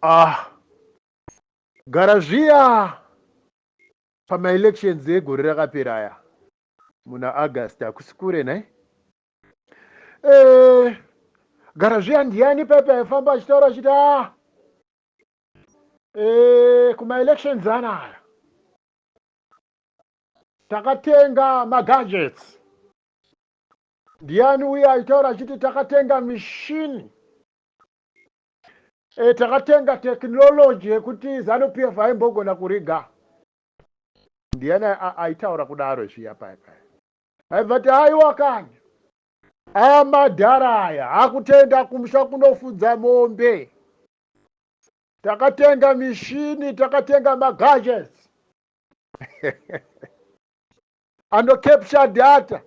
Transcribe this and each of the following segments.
Ah, gara zviya pamaelections egore rakapera aya muna August, hakusi kure nhai. Gara zviya ndiani pepe aifamba achitaura achiti a kumaelections anaya takatenga magadgets? Ndiani uye aitaura achiti takatenga mishini, takatenga technology yekuti ZANU PF haimbogona kuriga? Ndiani aitaura kudaro zviya pai pai aibva ti, "Aiwa kani, amadhara aya akutenda kumusha kunofudza mombe. Takatenga mishini, takatenga magadgets anocapture data"?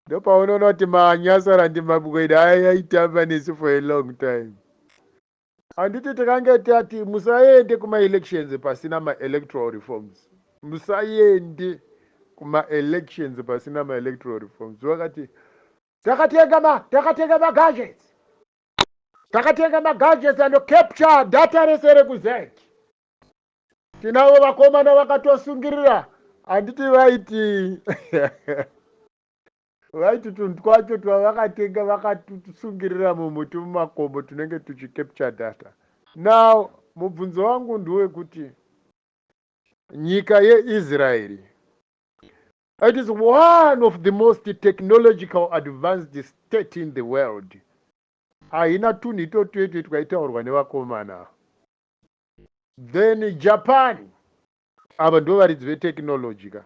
Ndopaunoona kuti manyasara ndimabweda ayaitamba nesu for a long time. Handiti tikange tati musaende kumaelections pasina maelectoral reforms, musaende kumaelections pasina maelectoral reforms? Vakati takatenga magadgets, takatenga magadgets anocapture data rese rekuZEC. Tinavo vakomana vakatosungirira. Handiti vaiti tunhu twacho twavakatenga vakatusungirira mumuti mumakombo tunenge tuchicapture data? Now mubvunzo wangu ndewekuti nyika yeIsraeri, it is one of the most technological advanced state in the world, haina tunhu itotwetwe twaitaurwa nevakomana. Then Japan, ava ndo varidzi vetechnology ka,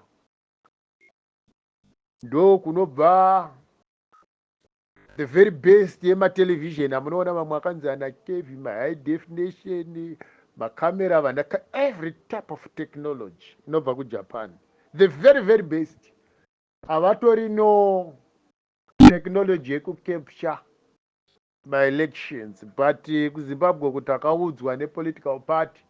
ndo kunobva the very best yematelevision amunoona, mamwe akanzi ana kevi, mahigh definition makamera, vana every type of technology inobva kuJapan, the very very best. Havatori no technology yekucapture maelections, but kuZimbabwe kuti akaudzwa nepolitical party,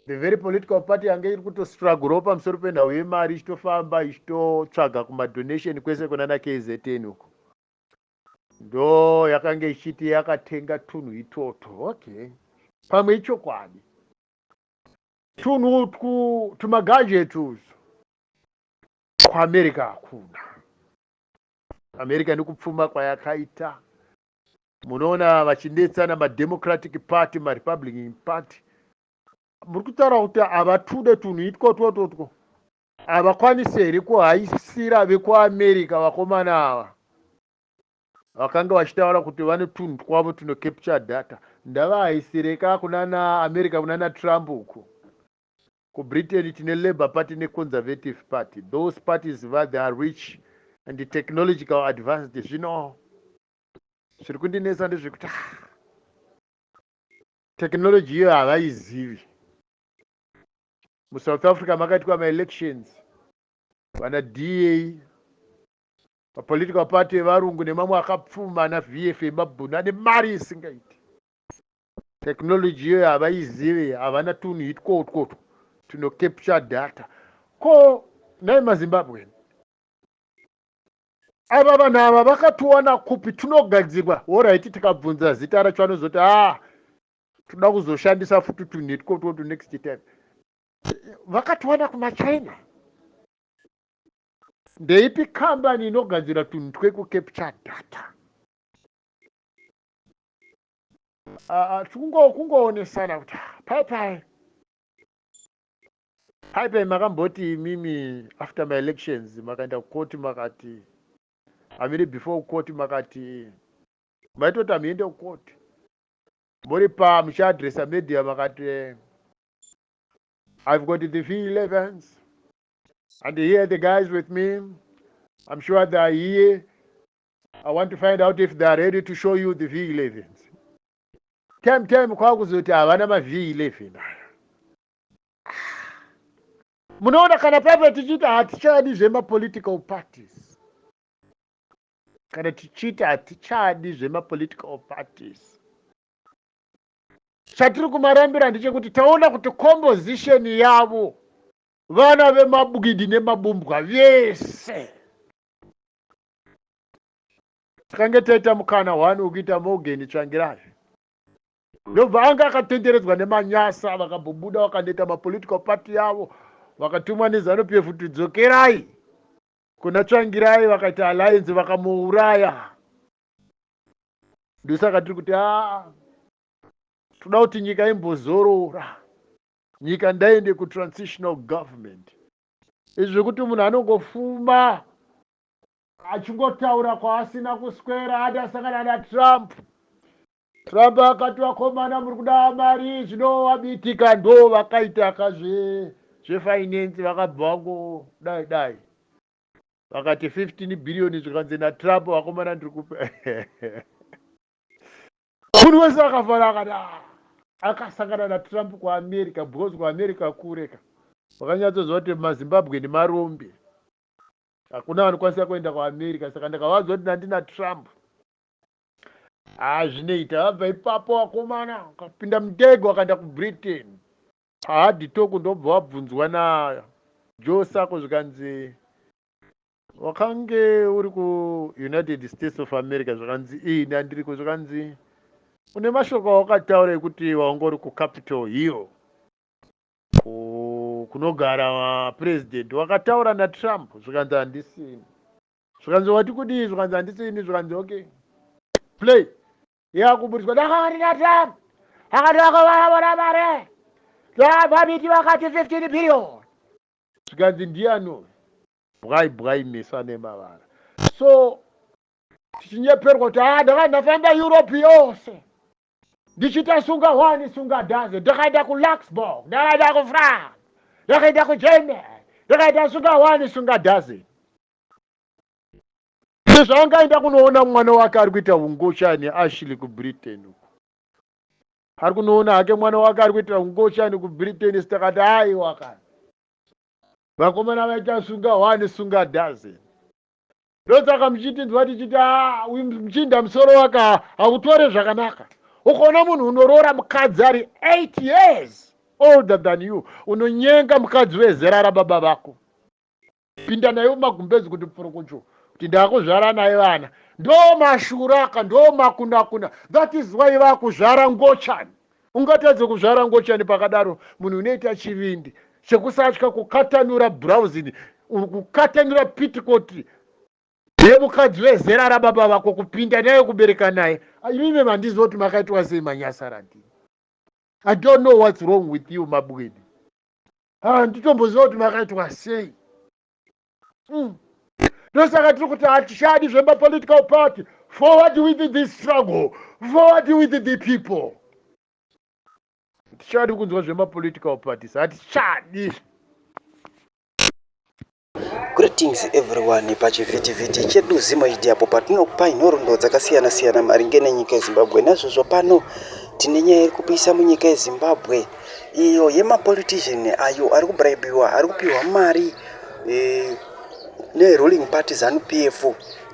the very political party yange iri kutostrugglewo pamusoro penhau yemari, ichitofamba ichitotsvaga kumadonation kwese kunana KZN uko, ndo yakanga ichiti yakatenga tunhu itoto. Okay, pamwe ichokwadi, tunhu utwu tumagadget utwu kuAmerica hakuna. America nekupfuma kwayakaita, munoona vachinetsana maDemocratic Party, maRepublican Party. Muri kutaura kuti havatude tunhu itwotwotwotwo, havakwanisi here kuhaisira vekuAmerica? Vakomana ava vakanga vachitaura kuti vane tunhu twavo tunocapture data, ndavahaisireka kunana America, kunana Trump uku. KuBritain tine Labour Party neConservative Party. Those parties va they are rich and technological advanced. Zvino zviri kundinetsa ndezvekuti, ah, technology iyo havaizivi. MuSouth Africa makaitwa maelections, vana DA, mapolitical party evarungu nemamwe akapfuma, ana VF emabhunu ane mari isingaiti, technology iyoyo havaizivi, havana tunhu itwotwotwo tunocapture data. Ko nai maZimbabwe, ava vanhu ava vakatowana kupi tunogadzirwa? Alright, tikabvunza zita racho anozoti, "A, toda kuzoshandisa futi tunhu itwotwotu next time." Vakatowana kumaChina? Ndeipi kambani inogadzira tunhu twekucapture data? Kungoonesana kuti pai pai pai pai makamboti imimi after maelections makaenda kukoti, makati hamiri before kukoti, makati maitoti hamuende kukoti, muri pa muchiadresa media, makati, "I've got the V11s and here the guys with me. I'm sure they are here. I want to find out if they are ready to show you the V11s." Time time kwakuzoti havana maV11 aya. Munoona kana paipa tichiti hatichadi zvemapolitical parties, kana tichiti hatichadi zvemapolitical parties, chatiri kumarambira ndechekuti taona kuti composition yavo vana vemabwidi nemabumbwa vese. Takange taita mukana one wekuita Morgan Tsvangirai, ndobva anga akatenderedzwa nemanyasa. Vakambobuda, vakandoita mapolitical party yavo, vakatumwa neZANU PF kuti dzokerai kuna Tsvangirai. Vakaita alliance, vakamuuraya. Ndosaka tiri kuti aa, toda kuti nyika imbozorora, nyika ndaende kutransitional government. Izvi zvekuti munhu anongofuma achingotaura kwaasina kuswera, ati asangana naTrump, Trump akati, "Vakomana, muri kuda mari." Zvinovabitika ndo vakaitaka zvefinance, vakabva vango dai dai, vakati 15 billion. Zvikanzi naTrump, "Vakomana, ndiri kupa." Munhu wese akafara, akati, "Ah." Akasangana naTrump kuAmerica, because kuAmerica kureka vakanyatsoziva kuti maZimbabwe nemarombe, hakuna vanokwanisa kuenda kuAmerica. Saka ndakavaudza kuti nandina Trump, hazvinoita. Vabva ipapo, vakomana akapinda mundege, wakaenda kuBritain. PaHARDtalk ndobva wabvunzwa naJoe Sacco, zvikanzi, "Wakange uri kuUnited States of America?" Zvakanzi, "Ii, ndandiriko." Zvakanzi, "Une mashoko awakataura ekuti wanga uri kuCapitol Hill, kunogara purezidendi, wakataura naTrump." Zvikanzi, "Handisini." Zvikanzi, "Wati kudii?" Zvikanzi, "Handisini." Zvikanzi, "Okay, play." Yakuburiswa, "Ndakati naTrump akati vakavaravora mare, vabiti vakati 15 billion." Zvikanzi, "Ndiani?" Bwai bwai, meso ane mavara. So tichinyeperwa kuti a, ndakanga ndafamba Europe yose ndichiita sunga one sunga dozen, ndakaenda kuLuxembourg, ndakaenda kuFrance, ndakaenda kuGermany, ndakaita sunga one sunga dozen. Sezvaangaenda kunoona mwana wake ari kuita ungochani, Ashley, kuBritain uko, ari kunoona hake mwana wake ari kuita ungochani kuBritain. Sitakati, aiwa kana vakomana vaita sunga one sunga dozen. Ndosaka muchitinzwa tichiti uyu muchinda musoro wake hautore zvakanaka. Ukaona munhu unoroora mukadzi ari 8 years older than you, unonyenga mukadzi wezera rababa vako, pinda naye mumagumbezi kuti pfurukuchu, kuti ndakuzvara naye vana, ndo mashuraka, ndo makunakuna. That is why vakuzvara ngochani. Ungatadze kuzvara ngochani pakadaro? Munhu unoita chivindi chekusatya kukatanura bhurauzini, kukatanura pitikoti yemukadzi wezera rababa vako, kupinda naye, kubereka naye. Imime mandiziva kuti makaitwa sei, manyasarandini. I don't know what's wrong with you, mabwidi. Handitomboziva kuti makaitwa sei. Ndosaka tiri kuti hatichadi zvemapolitical party. Forward with the struggle, forward with the people. Tichadi kunzwa zvemapolitical parties, hatichadi. Greetings everyone pachivhitivhiti chedu Zimoidi, apo patinokupai nhoroondo dzakasiyana-siyana maringe nenyika yeZimbabwe. Naizvozvo pano tine nyaya iri kupisa munyika yeZimbabwe, iyo yemapolitician ayo ari kubraibiwa, ari kupiwa mari neruling party ZANU PF.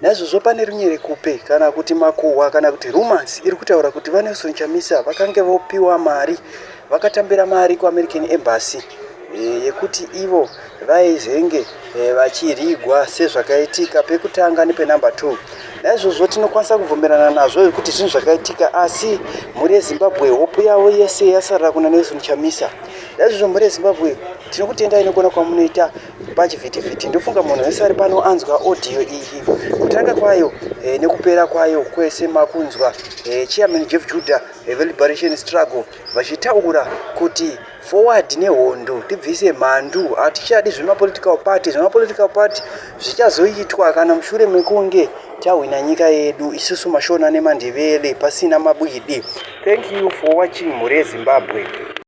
Naizvozvo pane runyerekupe kana kuti makuhwa kana kuti rumors iri kutaura kuti vaNelson Chamisa vakange vopiwa mari, vakatambira mari kuAmerican Embassy yekuti ivo vaizenge vachirigwa sezvakaitika pekutanga nepenumber 2. Naizvozvo tinokwanisa kubvumirana nazvo kuti zvinhu zvakaitika, asi mhuri yeZimbabwe, hope yavo yese yasarira kuna Nelson Chamisa. Naizvozvo mhuri yeZimbabwe, tinokutendai nekuona kwamunoita pachivhitivhiti. Ndofunga munhu wese ari pano anzwa audio iyi, kutanga kwayo nekupera kwayo kwese. Makunzwa Chairman Jeff Judah veliberation struggle vachitaura kuti forward nehondo, tibvise mhandu, hatichadi zvemapolitical party. Zvemapolitical party zvichazoitwa kana mushure mekunge tahwina nyika yedu isusu maShona nemaNdevele, pasina mabwidi. Thank you for watching, mhuri yeZimbabwe.